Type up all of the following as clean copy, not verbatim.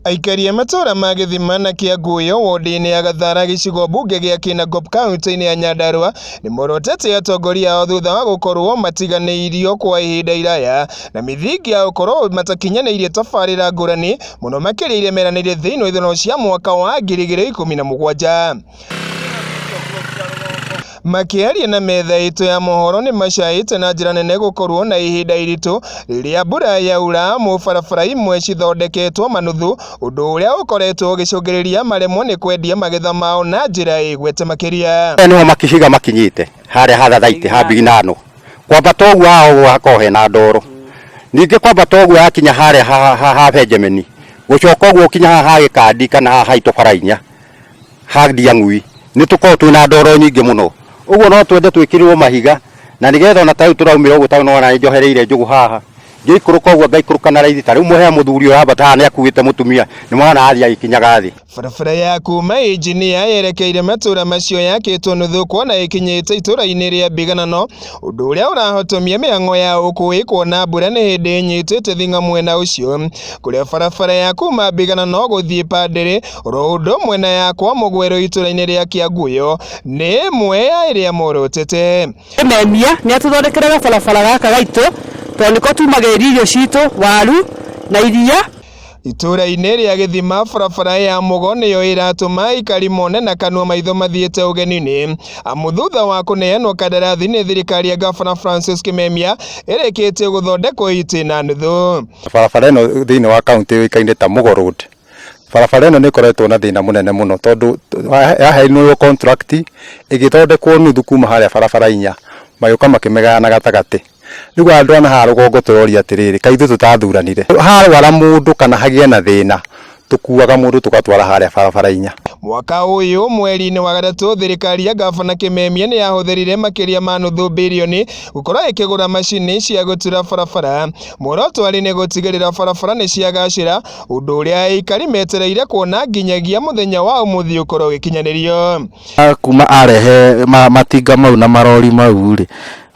Aikari a matũũra ma Gĩthima na Kĩangũyũ wodi-inĩ ya Gathara gĩcigo mbunge gĩa Kinangop kaunti-inĩ ya Nyandarua nĩmorotete atongoria ao thutha wa gũkorwo matiganĩirio kwa ihinda iraya na mĩthingi ya gũkorwo matakinyanĩirie tabarĩra ngũrani mũno makĩria iria meranĩire thĩinĩ wa ithurano cia mwaka wa 2017. Makĩaria na metha itũ ya mohoro nĩ macaĩte na njĩra nene gũkorwo na ihinda iritũ rĩrĩa mbura yaura amu barabara imwe cithondeketwo manuthu ũndũ ũrĩa ũkoretwo ũgĩcũngĩrĩria maremwo nĩ kwendia magetha mao na njĩra ĩgwete makĩria. Aya nĩho makihiga makinyĩte harĩa ha thathaitĩ ha biginano kwambata ũguo haha ũguo hakoragwo hena ndoro ningĩ kwambata ũguo yakinya harĩa ha, ha, ha Benjamin gũcoka ũguo kinya haha ha gĩkandi kana haha ha itobara inya ha Ndiang'ui nĩ tũkoragwo twĩna ndoro nyingĩ mũno ũguo no twende twĩkĩrĩrwo mahiga na nĩgetha ona ta rĩu tũraumĩra ũguo tondũ nĩwona nĩnjohereire njũgũ haha ngĩikũrũka ũguo ngaikũrũka na raithi ta rĩu mũhea mũthuri ũyũ ambata haha nĩakuĩte mũtumia nĩmwona athiĩ agĩkinyaga thĩ. Barabara ya kuma Injinia yerekeire matũra macio yakĩtwo nuthu kuona ĩkinyĩte itũra-inĩ rĩa Mbiganano ũndũ ũrĩa ũrahotomia mĩhang'o ya ũkui kuona mbura nĩ hĩndĩ ĩnyitĩte thing'a mwena ũcio kũrĩa barabara ya kuma Mbiganano gũthiĩ Pandĩrĩ oro ũndũ ũmwe na ya kwa Mũgwero itũra-inĩ rĩa Kĩanguyo nĩ ĩmwe ya ĩrĩa morotete. Kĩmemia nĩ atũthondekere gabarabara gaka gaitũ tondũ nĩko tumagĩrĩria irio citũ waru na iria. Itũra-inĩ rĩa Gĩthima barabara ya Mũgo nĩyo ĩratũma aikari mone na kanua maitho mathiĩte ũgeni-inĩ amu thutha wa kũneanwo kandarathi nĩ thirikari ya Gabana Francis Kimemia ĩrĩkĩtie gũthondekwo itĩ na nuthu. Barabara ĩno thĩinĩ wa kaunti yũĩkaine ta Mũgo Road. Barabara ĩno nĩ ĩkoretwo na thĩna mũnene mũno tondũ yaheanirwo contract ĩgĩthondekwo nuthu kuma harĩa barabara inya magĩũka makĩmĩgayana gatagatĩ. Rĩu andũ a haha rũgongo tũroria atĩrĩrĩ, kaĩ ithuĩ tũtathuranire? Harwara mũndũ kana hagĩe na thĩna tũkuaga mũndũ tũgatwara harĩa barabara inya. Mwaka ũyũ mweri-inĩ wa gatatũ thirikari ya Gabana Kimemia nĩ yahũthĩrire makĩria ma nuthu birioni gũkorwo ĩkĩgũra macini cia gũtura barabara. Muoroto arĩ nĩ gũtigĩrĩra barabara nĩ ciagacĩra ũndũ ũrĩa aikari metereire kuona nginyagia mũthenya wa ũmũthĩ ũkorwo ũgĩkinyanĩrio. Kuma arehe matinga mau na marori mau rĩ,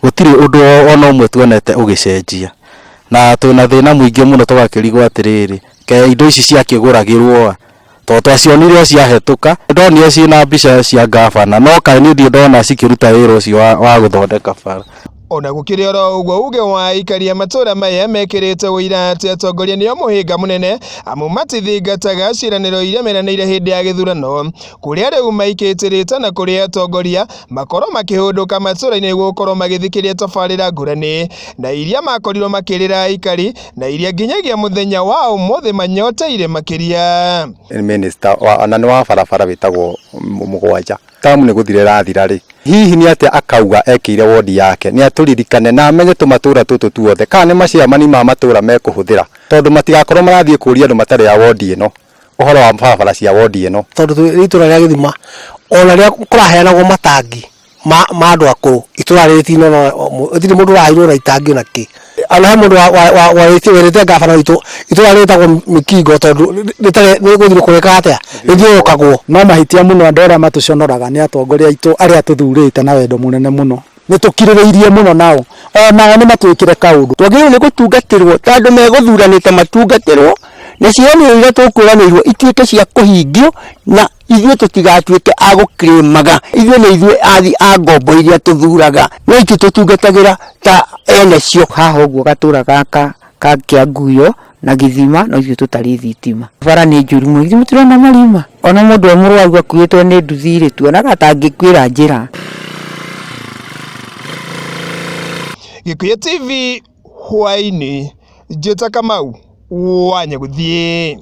gũtirĩ ũndũ ona ũmwe tuonete ũgĩcenjia, na twĩna thĩna mũingĩ mũno tũgakĩrigwo atĩrĩrĩ, kaĩ indo ici ciakĩgũragĩrwo a, tondũ twacionire o ciahĩtũka, ndonire ciĩna mbica cia ngabana, no kaĩ niĩ ndirĩ ndona cikĩruta wĩra ũcio wa gũthondeka bara. Ona gũkĩrĩ oro ũguo uge wa aikari a matũra maya mekĩrĩte ũira atĩ atongoria nĩo mũhĩnga mũnene amu matithingataga ciĩranĩro iria meranĩire hĩndĩ ya gĩthurano kũrĩa rĩu maikĩtie rĩtana kũrĩ atongoria makorwo makĩhũndũka matũra-inĩ nĩguo gũkorwo magĩthikĩrĩria tabarĩra ngũrani na iria makorirwo makĩrĩra aikari na iria nginyagia mũthenya wa ũmũthĩ manyoteire makĩria. Minister wa na nĩ wa barabara wĩtagwo Mũgwanja tamu nĩ gũthira ĩrathira rĩ hihi nĩ atĩa akauga ekĩire wodi yake nĩ atũririkane na amenye tũmatũra tũtũ tuothe kana nĩ maciamani ma matũra mekũhũthĩra tondũ matigakorwo marathiĩ kũria andũ matarĩ a wodi ĩno ũhoro wa barabara cia wodi ĩno. Tondũ twĩ itũra rĩa Gĩthima ona rĩrĩa kũraheanagwo matangi ma andũ akũrũ itũra rĩrĩ ritinona gũtirĩ mũndũ ũraheirwo ona itangi ona kĩ. Ona he mũndũ werĩte ngabana witũ itũra rĩtagwo Mĩkingo tondũ rĩtarĩ nĩ gũthiĩ kũrĩka atĩa rĩthiũrũrũkagwo. No mahĩtia mũno andũ arĩa matũconoraga nĩ atongoria aitũ arĩa tũthurĩte na wendo mũnene mũno. Nĩ tũkirĩrĩirie mũno nao, o nao nĩ matwĩkĩre kaũndũ. Twagĩrĩirwo nĩ gũtungatĩrwo ta andũ megũthuranĩte matungatĩrwo na ciĩranĩro iria tũkwĩranĩirwo ituĩke cia kũhingio na ithuĩ tũtigatuĩke a gũkĩrĩmaga. Ithuĩ nĩ ithuĩ athi a ngombo iria tũthuraga, no ithuĩ tũtungatagĩra ta ene cio. Haha ũguo gatũra gaka ka Kĩanguyo na Gĩthima no ithuĩ tũtarĩ thitima. Bara nĩ njũru mũno, ithuĩ mũtirona marima? Ona mũndũ e mũrwaru akuĩtwo nĩ nduthi rĩ, tuonaga ta angĩkuĩra njĩra. Gĩkũyũ TV hwaĩ-inĩ, Njĩta Kamau wa Nyagũthiĩ.